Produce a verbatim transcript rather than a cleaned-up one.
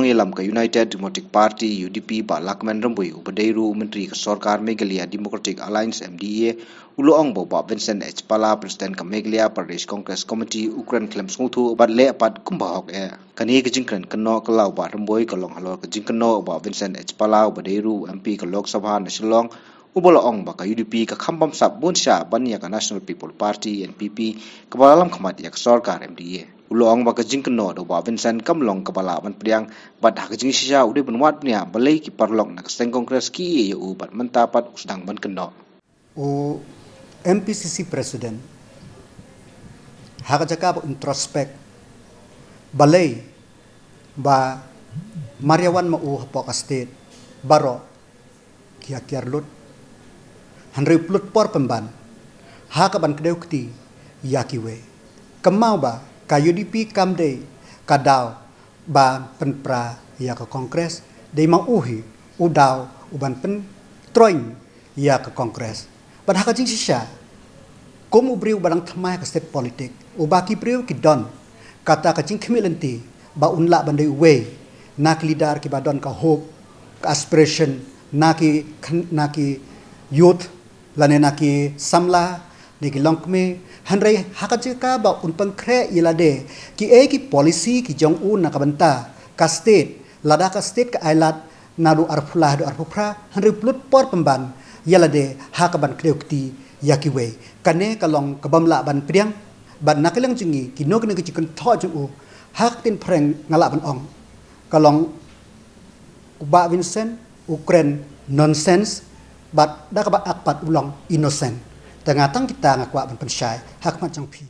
Nongïalam ka United Democratic Party, U D P, Bah Lahkmen Rymbui, uba dei ruh u Myntri ka Sorkar Meghalaya Democratic Alliance, M D A, u la ong ba u Bah Vincent H Pala, President ka Meghalaya Pradesh Congress Committee, u kren khlem sngewthuh bad leh pat kumba hok eh. Kane ka jingkren kynnoh ka la u Bah Rymbui ka long halor ka jingkynnoh u Bah Vincent H Pala, uba dei ruh u M P ka Lok Sabha na Shillong, uba la ong ba ka U D P ka kham bamsap bun sha ban ïa ka National People Party, N P P, kaba la lam khmat ïa ka sorkar M D A. U la ong ba ka jingkynnoh da u Bah Vincent kam long kaba lah ban pdiang, bad ha ka jingshisha u dei ban wad bniah balei ki paralok na ka seng Congress ki ïa u bad mynta pat u sdang ban kynnoh. U M P C C President ha ka jaka ba introspect balei ba mar ïa wan ma u hapoh ka state baroh ki ïa kiar lut. Hynrei u pynlut por pynban ha ka ban kdew kti ïa kiwei. Kynmaw ba ka U D P kam dei ka daw ba pynpra ïa ka Congress, dei ma u hi u daw u ban pyntroiñ ïa ka Congress. Bad ha ka jingshisha, kum u briew ba dang thymmai ha ka state politics, uba ki briew ki don kata ka jingkhmih lynti ba un lah ban dei uwei na ki leader kiba don ka hope, ka aspiration na ki, na ki youth lane na ki samla, na ki longkmie. Hynrei ha ka jaka ba un pynkhreh ïa lade kiei ki policy ki jong u na ka bynta ka state, lada ka state ka ailad naduh arphew lai haduh arphew phra, hynrei u pynlut por pynban ïa lade ha ka ban kdew kti ïa kiwei. Kane ka long ka bym lah ban pdiang. Bad na ka liang jong ngi, kino kino ki jingkynthoh jong u, ha ka ktien phareng nga lah ban ong, ka long u Bah Vincent u kren nonsense, bad da kaba ak pat u long innocent. Te nga tang kita nga kwah ban pynshai ha khmat jong phi.